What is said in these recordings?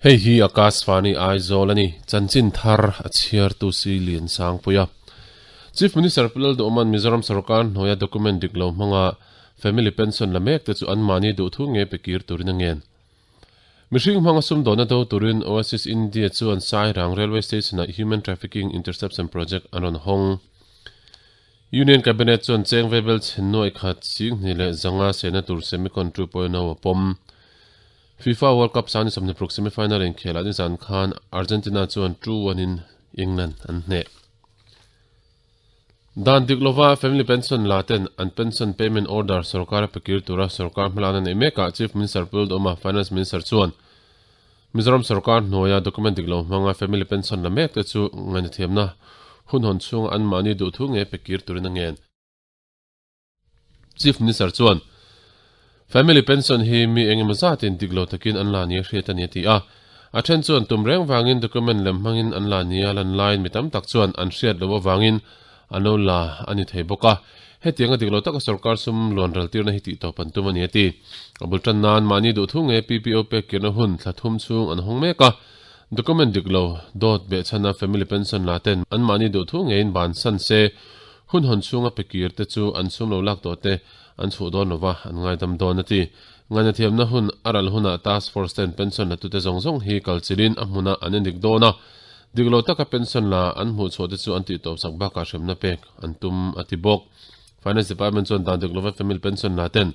Hei hi Akashvani Aizawl a ni, chanchin thar a chhiartu si Liansangpuia. Chief Minister Pu Lalduhman Mizoram sorkar hnuaia document dik lo hmanga family pension la mek te chu anmahni duhthu nge pe kir turin a ngen. Mihring hmanga sumdawnna do turin Oasis India chuan Sairang Railway Station-ah Human Trafficking Interception Project an rawn hawng. Union Cabinet chuan cheng vebel chhen nuai khat 2500 sehna tur Semicon 2.0 a pawm. FIFA World Cup 2026 semi-final inkhelah nizan khan Argentina chuan 2-1 in England an hneh. Dan dik lova family pension la ten an pension payment order sorkar a pe kir tura sorkar hmalakna neih mekah Chief Minister Pu Lalduhoma, Finance Minister chuan Mizoram sorkar hnuaia document dik lo hmanga family pension la mek te chu ngainathiamna hun hawn chhunga anmahni duhthu nge pe kir turin a ngen. Chief Minister chuan Family Pension hi mi engemaw zatin dik lo takin an la nia hriat a ni a ti a. A then chuan tum reng vangin document lem hmangin an la nia lan laiin mi tam tak chuan an hriat loh avangin an lo la a ni thei bawk a. Hetianga dik lo taka sorkar sum luan ral tirna hi tihtawp an tum a ni a ti. A bul tan nan mahni duhthu nge PPO pek kirna hun thla thum chhung an hawng mek a. Document dik lo dawt behchhana Family Pension la ten anmahni duhthu ngeiin bansan se Hun hawn chhunga pe kir te chu an sum lo lak tawh te an chhuh dawn lova an ngaidam dawn a ti. Ngainathiamna hun a ral hunah Task Force ten pension la tute zawng zawng hi kal chilhin a hmunah an endik dawn a, dik lo taka pension la an hmuh chhuah te chu an tihtawp sak bakah hremna pek an tum a ti bawk. Finance Department chuan dan dik lova family pension la ten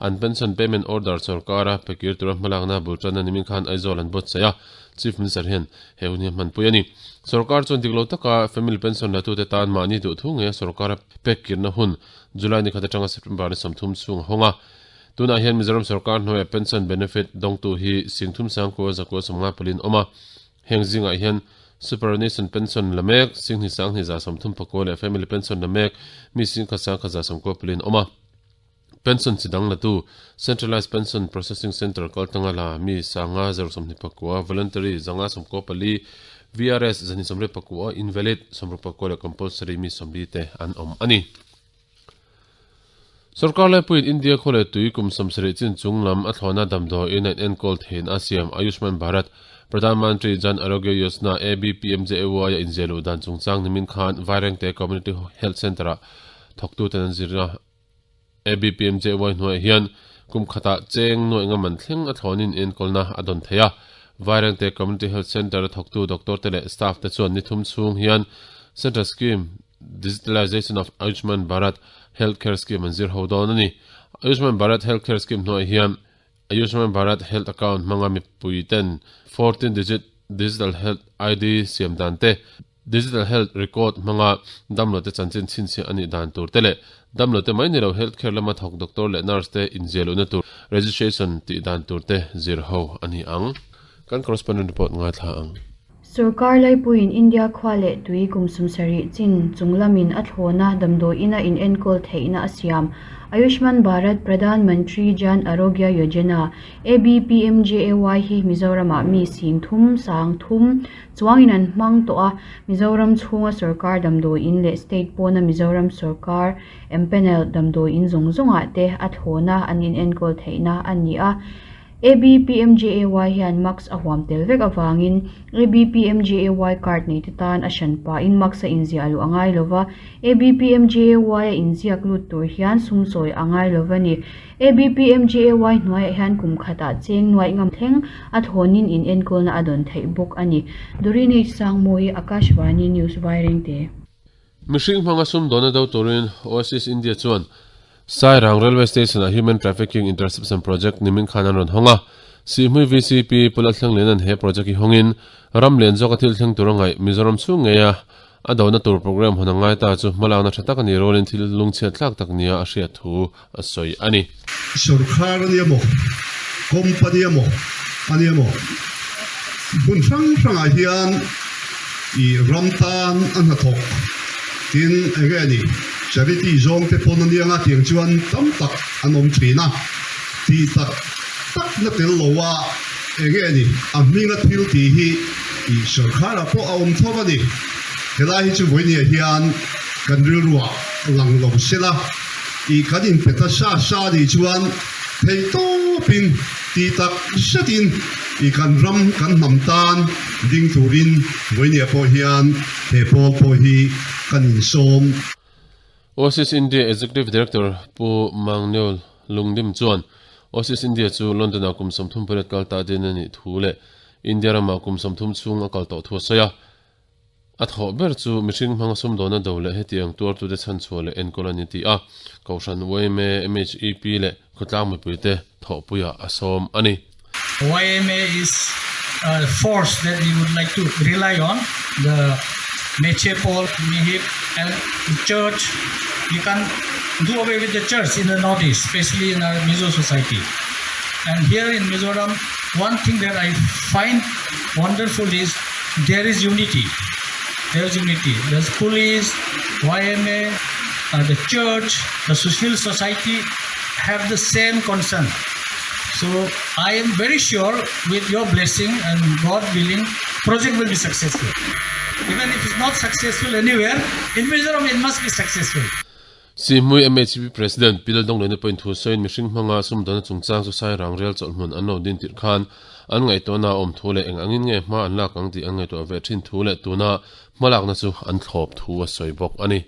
an pension payment order sorkara pe kir tura hmalakna bul tanna nimin khan Aizawl an buatsaih a, Chief Minister hian He hun hi a hmanpui a ni. Sorkar chuan dik lo taka family pension latute tan mahni duh thu ngeia sorkara pek kirna hun July ni khat atanga September ni 30 chhung a hawng a. Tunah hian Mizoram sorkar hnuaiah pension benefit dawngtu hi singthum sangkua zakua sawmnga paliin awm a. Heng zingah hian superannuation pension la mek singhnih sanghnih za 30 pakua leh family pension la mek mi singkhat sangkhat za 90 paliin awm a. Pension chi dang latu Centralised Pension Processing Centre kaltanga la mi sanga zero 24, Voluntary zanga 94, VRS 229, Invalid 64 leh Compulsory mi 40 te an awm a ni. Sorkar laipuiin India khaw leh tui kum 70 chin chung lam a thlawhna damdawiin a inenkawl theihin a siam Ayushman Bharat Pradhan Mantri Jan Arogya Yojana, ABPMJAY, a inziah luh dan chungchang nimin khan Vairengte Community Health Centre-ah thawktuten an zir a. ABPMJY hnuaiah hian kum khatah cheng nuaih nga man thleng a thlawnin enkawlna a dawn thei a. Vairengte Community Health Centre a thawktu doctor te leh staff te chuan ni thum chhung hian Central Scheme Digitalization of Ayushman Bharat Health Care Scheme an zir ho dawn a ni. Ayushman Bharat Health Care Scheme hnuaiah hian Ayushman Bharat Health Account hmanga mipui ten 14 digit Digital Health ID siam dan te, Digital Health Record hmanga damlote chanchin chhinchhiah a nih dan tur te leh damlote mai ni lo health care lama thawk doctor leh nurse te inziah luhna tur registration tih dan tur te zir ho a ni ang. Kan correspondent report ngaithla ang. Sorkar laipuiin India khua leh tui kum 70 chin chung lamin a thlawna damdawiina inenkawl theihna a siam. Ayushman Bharat Pradhan Mantri Jan Arogya Yojana, ABPMJAY, hi Mizoramah mi 30 sang thum chuangin an hmang tawh a, Mizoram chhunga sorkar damdawiin leh state pawna Mizoram sorkar empanel damdawiin zawng zawngah te a thlawna an inenkawl theihna a ni a. ABPMJAY hian mask a huam tel vek avangin ABPMJAY card neite tan a hran pahin mask a inziah luh a ngai lo va, ABPMJAY a inziak lut tur hian sum sawi a ngai lo va ni. ABPMJAY hnuaiah hian kum khatah cheng nuaih ngam thleng a thawnin in enkawlna a dawn theih bawk a ni. Dorine Sangmawi, Akashvani News Vairengte. Mihring hmanga sum dawna do turin Oasis India chuan Sairang Railway Station-ah Human Trafficking Interception Project nimin khan an rawn hawng a. Sihhmui VCP Pu Lalthlengliana'n he project hi hawngin ram lian zawka thil thleng tur a ngaih Mizoram chhung ngeia a dona tur program hawn a ngai ta chu hmalakna tha tak a nih rualin thil lungchhiat thlak tak nia a hriat thu a sawi a ni. Sorkar a nia maw, company a maw a nia maw, hmun hrang hrangah hian i ram tan a hnathawk tin enge ni charity zawng te pawn a nia nga tiang chuan tam tak an awm thin a, tih tak tak na tel lo a enge ni a hminga thil tih hi i sorkar ah pawh a awm tho a ni. Helai hi chu vawinia hian kan rilruah lang lo sela i kan inpe ta sa sa nih chuan theihtawpin tih tak zetin. I kan ram kan hnam tan ding turin vawinia pawh hian he pawl pawh hi kan insawm. Oasis India Executive Director Pu Mangneuh Lungdim chuan Oasis India chu London-ah kum 38 kal ta din a nih thu leh India ramah kum 30 chhung a kal tawh thu a sawi a. A thawh ber chu mihring hmanga sumdawnna do leh hetiang tuartute chhanchhuah leh enkawl a ni tih a Kohhran yma, MHEP leh khawtlang mipuite thawhpuiah a sawm a ni. Yma is a force that we would like to rely on, the Meche Pawl, Mihip and the church, we can't do away with the church in the northeast, especially in our Mizo society. And here in Mizoram, one thing that I find wonderful is there is unity. There is unity. There's police, YMA, uh, the church, the civil society have the same concern. So I am very sure with your blessing and God willing, project will be successful. Even if it's not successful anywhere, in Mizoram it must be successful. Sihmui MHP President Pi Laldawngleina pawhin thu sawiin mihring hmanga sumdawnna chungchang chu Sairang rel chawlhhmun an lo din tirh khan an ngaihtuahna a awm thu leh eng angin nge hma an lak ang tih an ngaihtuah ve thin thu leh tuna hmalakna chu an thlawp thu a sawi bawk a ni.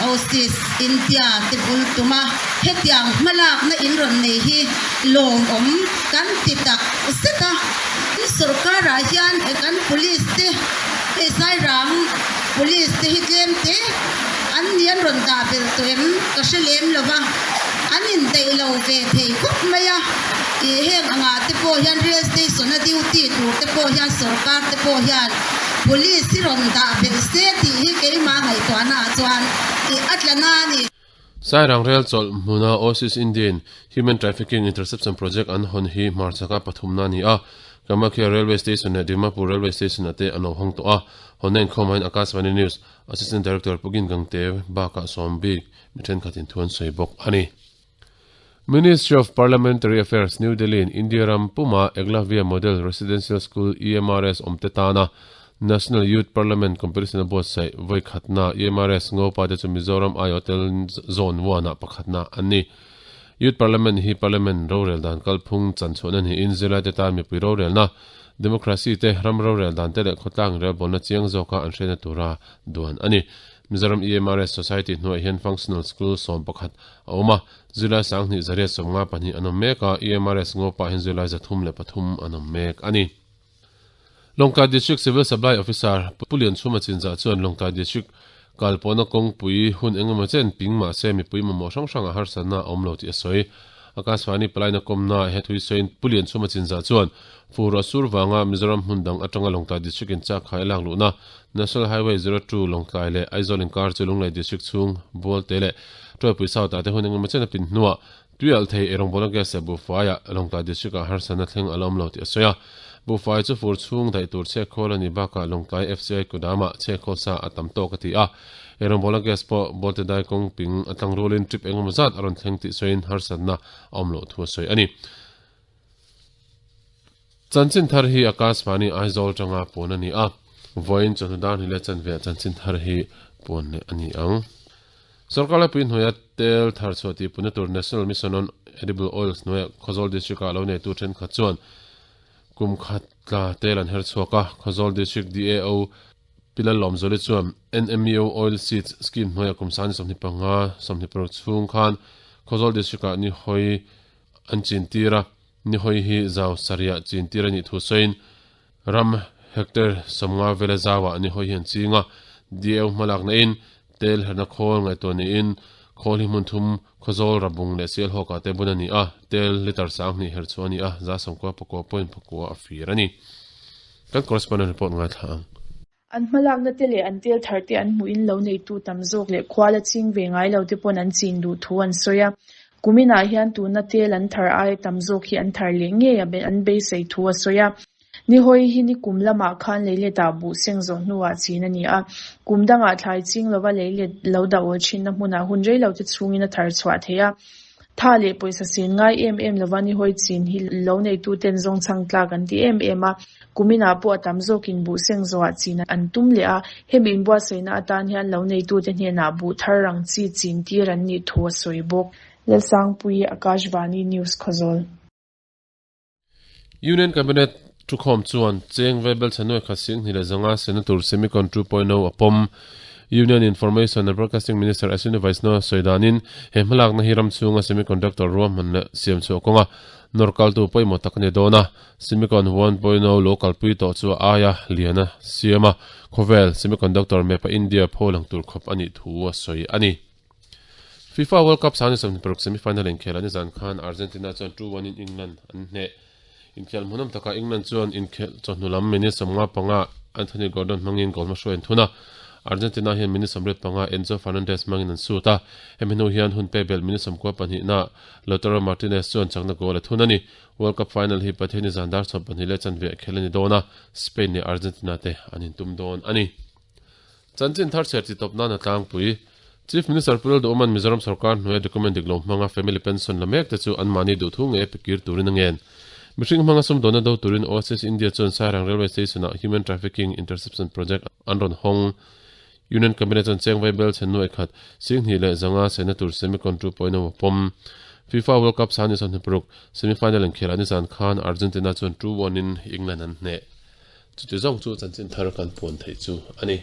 Oasis India te bul tuma hetiang hmalakna in rawn nei hi lawmawm kan ti tak zet a. Sorkarah hian kan police te hei Sairang police te hi tlem te an ni an rawn dah belh tawh em ka hre lem lo va, an indaih lo ve thei khawp mai a. Ih heng angah te pawh hian rail station a duty tur te pawh hian sorkar te pawh hian police hi rawn dah belh se tih hi keimah ngaihtuahna ah chuan ih a tla na a ni. Sairang rel chawlh hmuna Oasis Indian Human Trafficking Interception Project an hawn hi hmarchhaka pathumna a ni a. Kamakhya Railway Station leh Dimapur Railway Station-ah te an lo hawng tawh a. Hawnna inkhawmah hian Akashvani News Assistant Director Pu Gin Gangte bakah sawm bik mi thenkhatin thu an sawi bawk a ni. Ministry of Parliamentary Affairs, New Delhi in India ram puma Eklavya Model Residential School, EMRS, awmte tana National Youth Parliament Competition a buatsaih vawi khatna EMRS Ngopa te chu Mizoram aiawh tel Zone One ah pakhatna an ni. Youth Parliament hi Parliament rorel dan kalphung chanchhuahna niin zirlaite tan mipui rorelna, democracy te, ram rorel dan te leh khawtlang relbawlna chiang zawka an hriatna tura duan a ni. Mizoram EMRS Society hnuaiah hian Functional School 11 a awm a, zirlai sanghnih zariat 52 an awm mek a, EMRS Ngopa hian zirlai 303 an awm mek a ni. Lawngtlai District Civil Supply Officer Pu Lianchhuma Chinzah chuan Lawngtlai District kal pawhna kawngpui hun engemaw chen ping mahse mipui mamawh hrang hrangah harsatna a awm lo tih a sawi. Akashvani palaina kawmna he thui sawiin Pu Lianchhuma Chinzah chuan fur a sur vanga Mizoram hmun dang atanga Lawngtlai District in chak khai a lak luhna National Highway 02 Lawngtlai leh Aizawl inkar chu Lunglei District chhung Bualte leh Tuaipui South ah te hun engemaw chen a pin hnuah Tui alh thei erawngbawl a gas leh buhfaiah Lawngtlai District-ah harsatna thleng a la awm lo tih a sawi a. Buhfai chu fur chhung daih tur chhekhawl a nih bakah Lawngtlai FCI kudamah chhekhawl sa a tam tawk a ti a. Erawngbawl a gas pawh Bolte dai kawng ping a tlang rualin trip engemaw zat a rawn thleng tih sawiin harsatna a awm loh thu a sawi a ni. Chanchin thar hi Akashvani Aizawl tanga puan a ni a. Vawiin chawhnu dar hnih leh chanveah chanchin thar hi puan leh a ni ang. Sorkar laipui hnuaia tel thar chhuah tih punna tur National Mission on Edible Oils hnuaiah Khawzawl District-ah lo neitu thenkhat chuan kum khat tla tel an her chhuak a. Khawzawl District DAO Pi Lallawmzuali chuan NMEO Oil Seeds Scheme hnuaiah kum sangni 25, 26 chhung khan Khawzawl District-ah ni hawi an chin tir a, ni hawi hi zau sarihah chin tir a nih thu sawiin ram hectare 50 vela zauah ni hawi hi an ching a, DAO hmalakna in tel herna khawl ngaihtuah niin khawl hi hmun thum Khawzawl Rabung leh Sialhawkah te bun a ni a, tel litre 2000 her chhuah a ni a, 900 pakua point pakua a fir a ni. Kan correspondent report ngaithla ang. An hmalakna te leh an tel thar te an hmuhin lo neitu tam zawk leh khual a ching ve ngai lo te pawn an chin duh thu an sawi a. Kuminah hian tuna tel an thar aia tam zawk hi an thar leh ngei a an beisei thu a sawi a. Nihawi hi nikum lamah khan leiletah buh seng zawh hnuah chin a ni a. Kum dangah thlai ching lova leilet lo dah awl thinna hmunah hun rei lo te chhungin a thar chhuah thei a. Tha leh pawisa sen ngai em em lova nihawi chin hi lo neituten zawng chhang tlak an ti em em a, kuminah pawh a tam zawkin buh seng zawhah chin an tum leh a, hemi inbuatsaihna atan hian lo neitute hnenah buh thar rang chi chin tir an nih thu a sawi bawk. Lalsangpui, Akashvani News, Khawzawl. Union Cabinet. Thukhawm chuan cheng Vaibel Chhanuai khat 2500 sena tur Semicon 2.0 a pawm. Union Information and Broadcasting Minister Ashwini Vaishnaw sawi danin he hmalakna hi ram chhunga semiconductor ruahman leh siam chhuah kawnga nawr kaltu pawimawh tak a ni dawn a. Semicon 1.0 lo kalpui tawh chu a aia lian a siam a, khawvel semiconductor map a India pho lang tur khawp a nih thu a sawi a ni. FIFA World Cup 26 semi-final inkhel a nizan khan Argentina chuan 2-1 in England an hneh. Inkhel hmuhnawm takah England chuan inkhelh chawhnu lam minute 55 Anthony Gordon hmangin goal hmahruai an thun a, Argentina hian minute 85 Enzo Fernandez hmangin an sut a, hemi hnu hian hun pek belh minute 92 ah Lautaro Martinez chuan chakna goal a thun a ni. World Cup final hi Pathiani zan dar 12 leh chanve a khel a ni dawn a, Spain leh Argentina te an intum dawn a ni. Chanchin thar chhiar chi tawp nan a tlangpui. Chief Minister Pu Lalduhawma'n Mizoram sorkar hnuaia document dik lo hmanga family pension la mek te chu anmahni duhthu ngei a pe kir turin a ngen. Mihring hmanga sumdawnna do turin Oasis India chuan Sairang Railway Station-ah Human Trafficking Interception Project an rawn hawng. Union Cabinet chuan Cheng Vaibel chhen nuai khat, 2500 sehna tur Semicon 2.0 a pawm. FIFA World Cup 2026 semi-final inkhelah nizan khan Argentina chuan 2-1 in England an hneh. Chuti zawng chu chanchin thar kan puan theih chu a ni.